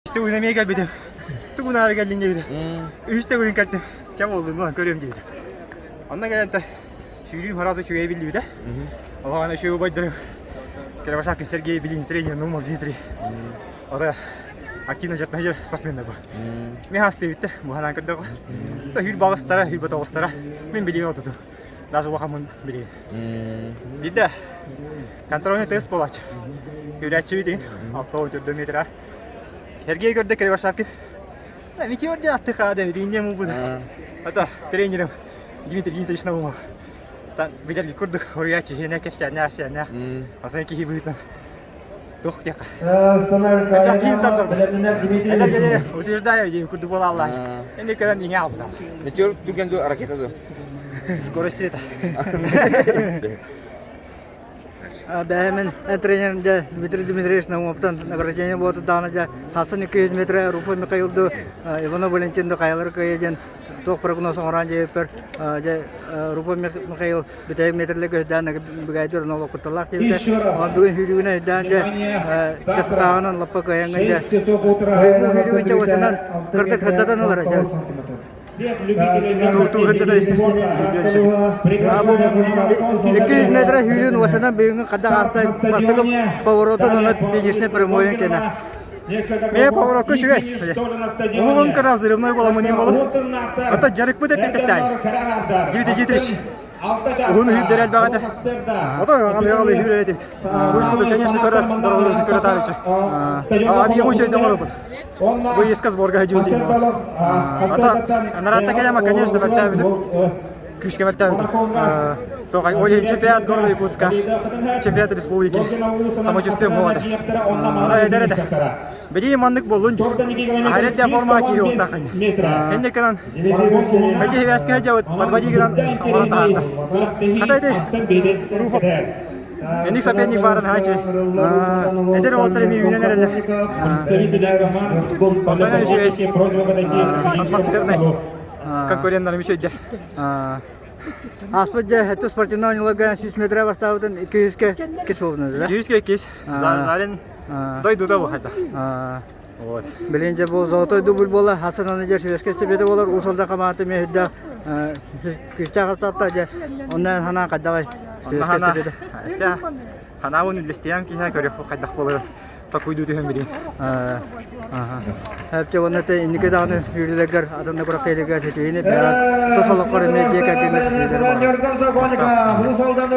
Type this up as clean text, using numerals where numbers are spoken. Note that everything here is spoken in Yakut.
Үстэ уһун эмиэ кэлбитим. Тугунаары кэллиҥ диэбитэ. Үстэ уһун кэлтим. Чэ буоллун, ылан көрүөм диэбитэ. Онно кэлэн та сүүрүүм сразу үчүгэй биллибитэ. Олоҕун үчүгэй убайдарым Кривошапкин Сергей билин тренер Наумов Дмитрий. Ото активно дьарыктанар спортсменнар бу. Мен хастыыбыттар, бу ханаан көрдөҕө. Та хүр бағыстара, хүр тоҕустара. Мин билигин отутум. Даже улахаммын билигин. Биирдэ контрольный тест буолааччы. Үүрээччибит 64 метра. Сергей көрдө Кривошапкин. Метеор диэн аттыха да диинне мубут. Ата тренерим Дмитрий Дмитриевич Наумов. Тан билэрги курдук хоруйааччы хиэнэ кэпсээннээх кэпсээннээх. Асан киһи быһыытынан туох диэххэ. Бэлэмнэнэр Утверждаю диэн курдук буолааллар. Эни көрөн иҥэ алта. Метеор түргэн ду ракета ду? Скорость света. Бэйэмин тренерим дьэ Дмитрий Дмитриевич Наумовтан награждение буолбут даҕаны дьэ хасан 200 метрэ Руфа Михаил ду Иванов Валентин ду хайалары кыайа диэн туох прогноз оҥорон диэбиппэр дьэ Руфа Михаил бүтэһик метрлэргэ өйдөөн бүгэйдир онно кутталлаах диэбитэ. Онон бүгүн сүүрүүгүнэн өйдөөн дьэ часытааҕынан лаппа кыайаҥҥын дьэ сүүрүүгүн дьэ осынан кырдык сырдатан ылара дьэ. 200 метра сүүрүүн уосанан бүгүҥҥү хадах ааста бастакы поворотун уонна финишный прямойун кэнэ. Мен поворотка үчүгэй. Уһугун кыра взрывной буоламын иһин буолар. Ото дьарыкпыт эппиэттэстээн. Дмитрий Дмитриевич уһун үһүрдэр элбэх этэ. Ото аҕалы үһүрэр этибит. Бу конечно көрөр дорогу көрө таарыччы. А объему үчүгэй оҥоробут. Выездка сборга сылдьыбыт диэн. Ата анараатта кэлэма, конечно, мөлтөөбүтүм. Күүскэ мөлтөөбүтүм. Тоҕай, ой, чемпионат города Якутска, чемпионат республики. Самочувствием болады. Ана эдэр этэ. Били маннык боллун Ахарет я форма кири уктахын. Энне кынан Эти хевяске жабыт, подводи гынан оңорон тахарда. Хата ити Руфов Эник соперник барын хачы. Эдер уолаттар эми үүнэн эрэллэр. Осана үчүгэй. Атмосферный. Конкуренттарым үчүгэйдэр. Ааспыт дьэ это спортивный оонньууларга 100 метра бастаабытын 200-ке иккис буолбутун да? 200-ке иккис. Зарин дойдута бу хайдах. Вот. Билин дьэ бу золотой дубль буола Хасан аны дьэ шведскэй стипендия буолар Уус Алдан хамаата эмиэ үрдээх күүстээх астаапта дьэ онно ханаан хайдаҕай шведскэй стипендия Ася ханаабын үллэстиэм киһи көрүөх хайдах буоларын такуйдуу түһэн билин. Хэпчэ уонна те инники даҕаны сүүрүүлэргэр атын да күрэхтэһиилэргэ ситиһиини бэҕэ тус олоххор эмиэ дьиэ кэргэҥҥэ ситиһиилэр буолар.